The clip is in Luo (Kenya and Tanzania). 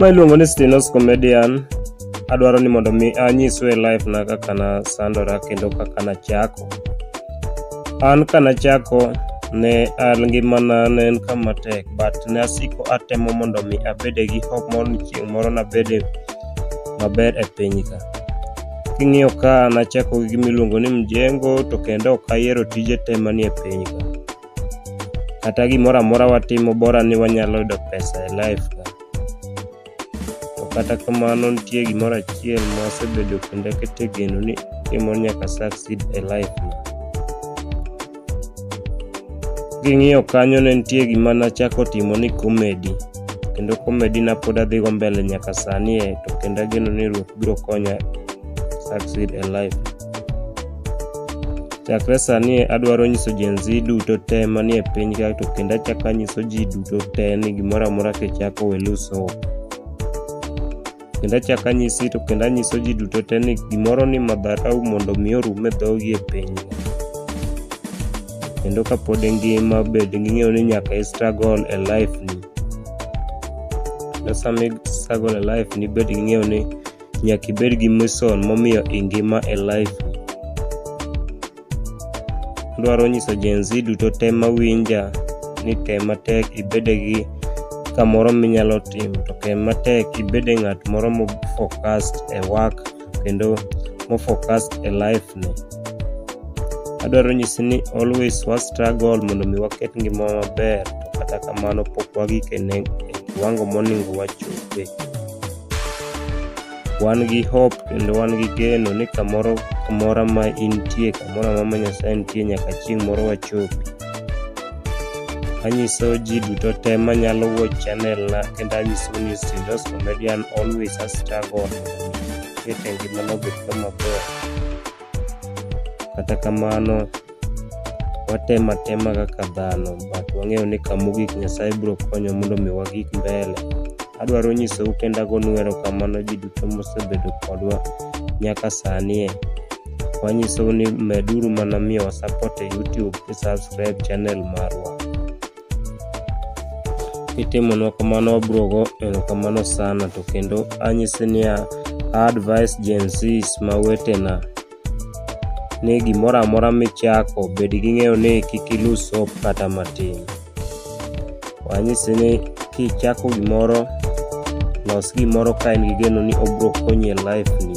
Ma iluongo ni Stinos Comedian. Adwaro ni mondo mi anyisu e life na kaka nasandora kendo kaka nachako. An kanachako ne an ngimana ne en kama tek, but ne asiko atemo mondo mi abede gi hope moro ni chieng' moro nabede maber e piny ka. King'iyo ka nachako gi gima iluongo ni mjengo, to kendo ok ayiero tije te manie piny ka. Kata gimoro amora watimo, bora ni wanyalo yudo pesa e life ka. To kata kamano, nitie gimoro achiel ma asebedo kendo akete geno ni chieng' moro nyaka succeed e life na. King'iyo kanyo, ne nitie gima nachako timo ni comedy, kendo comedy na pod adhigo mbele nyaka sani e, to kendo ageno ni Ruoth biro konya succeed e life. Chakre sani e, adwaro nyiso Gen Z duto te manie piny ka, to kendo achako anyiso ji duto te ni gimoro amora kichako, we lose hope. Kendo achako anyisi, to kendo anyiso ji duto te ni gimoro ni madharau mondo mi orum e dhogi e piny ka. Kendo kapod ingima, bed gi ng'eyo ni nyaka i struggle e life ni. Kendo sama i struggle e life ni, bed gi ng'eyo ni nyaka ibed gi mission momiyo ingima e life ni. Adwaro nyiso Gen Z duto te mawinja ni tem matek ibede gi kamoro minyalo timo, to tem matek ibede ng'at moro mo focused e work kendo mo focused e life ne. Adwaro nyisi ni always wa struggle mondo mi waket ngimawa maber, to kata kamano pok wagik e kiwango monego wachope. Wan gi hope kendo wan gi geno ni kamoro amora ma intie, kamoro amora ma Nyasaye nitie, nyaka chieng' moro wachopi. Anyiso ji duto te manyalo watch channel na, kendo anyiso ni Stinos Comedian always a struggle mondo mi aket e ngimana obed kama ber. Kata kamano, watemo atema kaka dhano, but wang'eyo ni kamogik Nyasaye biro konyo mondo mi wagik mbele. Adwaro nyisou kendo agonu erokamano ji duto mosebedo kodwa nyaka sani e. Wanyisou ni meduru mana miyowa support e YouTube ki subscribe channel marwa. Kitimonwa kamano, wabiro go erokamano sana. To kendo anyisi niya, advice Gen Zs ma wetena ni gimoro amora michako, bed gi ng'eyo ni kik i lose hope kata matin. Wanyisi ni kichako gimoro, los gimoro ka in gi geno ni obiro konyi e life ni.